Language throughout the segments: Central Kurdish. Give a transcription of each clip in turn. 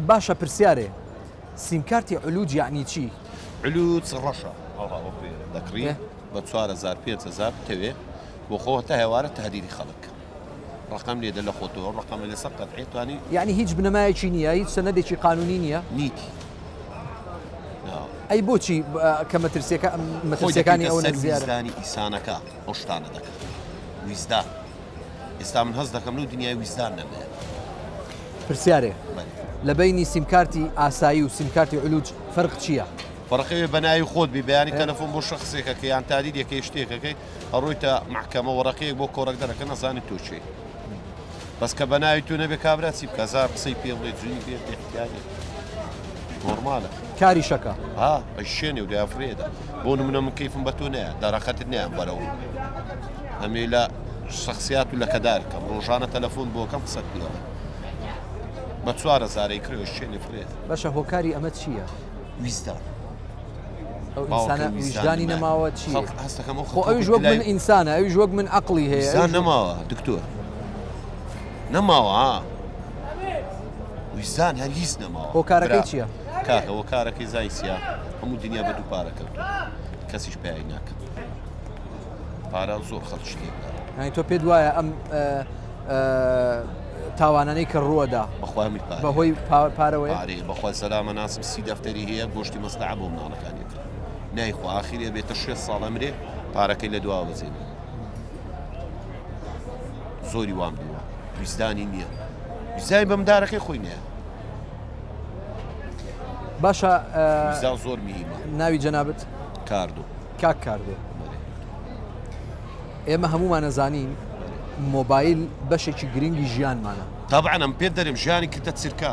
باشە پرسیارێ سیمکارتی علوج یەعنی چی؟ علوج ڕەشە ئەوها وەکو ئێرە دەکڕی بە 4000 5000 بتەوێ بۆ خۆ هەتا هێوارە تهدیدی خەڵک ڕقم لێدە لە خۆتەوە ڕقەمە لەسەر قەتعی توانی یعنی هیچ بنەمایەکی نییە هیچ سەنەدێکی قانونی نییە نیتی ئەی بۆچی کە مەترسیەکە مەترسیەکانی ئەوە زیادانی زیانی ئیسانەکە ئەو شتانە دەکات ویزدان ئێستا من هەست دەکەم لەو دنیای ویزدان نەمایە. پرسیارێ لە بەینی سیمکارتی ئاسایی و سیمکارتی علوج فەرق چییە؟ فەرقەوێ بە ناوی خۆت بی بەیانی تەلەفۆن بۆ شخصێکەکە یان تادیدێکەی شتێکەکەی ئەڕۆیتە محکەمە وەڕەقەیەک بۆ کۆڕەک دەرەکە نەزانی تۆ کێی بەس کە بە ناوی تۆ نەبێ کابرا چی بکە زار قسەی پێ بڵێ جوینی پێ بێ احتیاجێ نۆرمالە کاریشەکە ها ئەشێنێ و دەیافرێدا بۆ نمونە من کەیفم بە تۆ نایە دەرەقەتت نیان بەرەوە ئەمێ لە شخصیات و لەکەدار کەم ڕۆژانە تەلەفۆن بۆ کەم قسەت پێڵێ بە چوار هەزارەی کرێ شوێنی فرێت باشە هۆکاری ئەمە چییە؟ ویزدان ئەو ئینسانە ویژدانی نەماوە چی هەستەکەم خۆ ئەویش وەک من ئینسانە ئەویش وەک من عەقڵی هەیە نەماوە دکتۆر نەماوە ویزدان هەرگیز نەماوە هۆکارەکەی چییە؟ کاکە هۆکارەکەی زای چییە هەموو دنیا بە دوو پارە کەوتووە کەسیش پیای ناکە پارە زۆر خەڵک شتێکدا یانی تۆ پێت وایە ئەم تاوانانەی کە ڕووەدا بەخوامی بەهۆی پارەوەی پارەیە بەخوای سەلامە ناسم سی دەفتەری هەیە گۆشتی مەسلعە بۆ مناڵەکانی کرد نایخوا ئاخیرێ بێتە شێ ساڵ ئەمرێ پارەکەی لە دواوە بەجێ زۆری وام دیوە ویزدانی نییە ویزای بەمدارەکەی خۆی نییە باشە ویزدان زۆر مهمە ناوی جەنابت کاردۆ کاک کاردۆ ئێمە هەموومان ئەزانین مۆبایل بەشێکی گرنگی ژیانمانە. تەبعەن ئەم پێت دەرێم ژیانی کردە چرکە.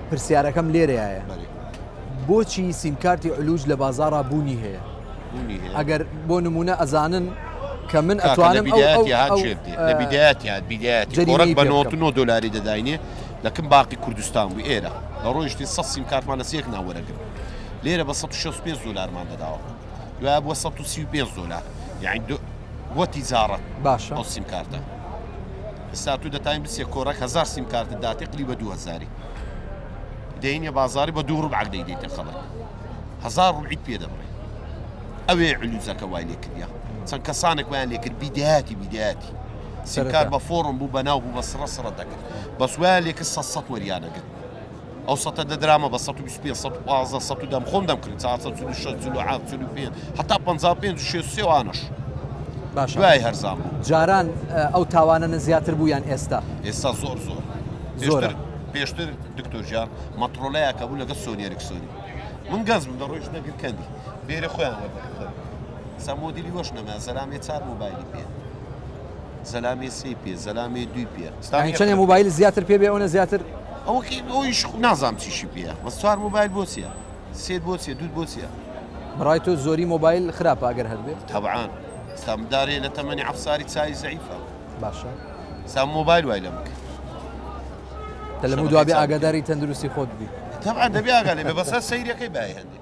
پرسیارەکەم لێرەیایە بۆچی سیمکارتی علوج لە بازاڕا بوونی هەیە؟ ئەگەر بۆ نمونە ئەزانن کە من ئەتوانم لە بیدایەتی هات بیدایەتی کۆڕەک بە 99 دلاری دەداینێ لەکم باقی کوردستان بوو ئێرە لە ڕۆیشتی 100 سیم کارتمان لە سێک ناوەرەگرت لێرە بە 165 دلارمان دەداوە دوای بووە 135 دلار یعنی بۆ تیجاڕەت باشە ئەو سیم کارتە ئێستا تو دەتانی بچێ کۆڕەک هزار سیم کارتت داتێ قلی بە 2000 دەینە بازاری بە دوو ڕبعک دەیدەیتە خەڵک هزار ڕبعیت پێ دەبڕێ ئەوێ علوزەکە وای لێ کردیا چەند کەسانێک وایان لێ کرد بیدایەتی بیدایەتی سیمکار بە فۆڕم بوو بەناو بوو بە سڕە سڕە دەکرد بەس وایان لێ کرد سە سەد وەریانەگرت ئەو سەتە دەدرامە بە 125 115 110 خۆم دەمکرد 446 47 45 هەتا 55 63 وانەش باشە دوای هەرزان بوو جاران ئەو تاوانە زیاتر بوو یان ئێستا؟ ئێستا زۆر زۆر زۆرە. پێشتر دکتۆر گیان مەترۆلایەکە بوو لەگەڵ سۆنی ئەریکسۆنی من گەنج بووم دەڕۆیشت نەگر کەندی بێرە خۆیان وەردەگرتن ئێستا مۆدیلی وەش نەما زەلامێ چار مۆبایلی پێ زەلامێ سێ پێ زەلامێ دوی پێ یانی چەندێ مۆبایل زیاتر پێ بێ ئەوەنە زیاتر ئەوە ئەویش نازانم چیشی پێیە بەس چوار مۆبایل بۆ چییە سێت بۆ چیە دووت بۆ چیە؟ بەڕای تۆ زۆری مۆبایل خراپە ئەگەر هەر بێت؟ تەبعان ئێستا مدارێ لە تەمەنی عەفساری چاوی زەعیفە. باشە. ئێستا مۆبایل وای لەم کرد. تە لەمە دوا بێ ئاگاداری تەندروستی خۆت بی. تەبعان دەبێ ئاگا لێ بێ بەس هەر سەیرەکەی بای هەندێ.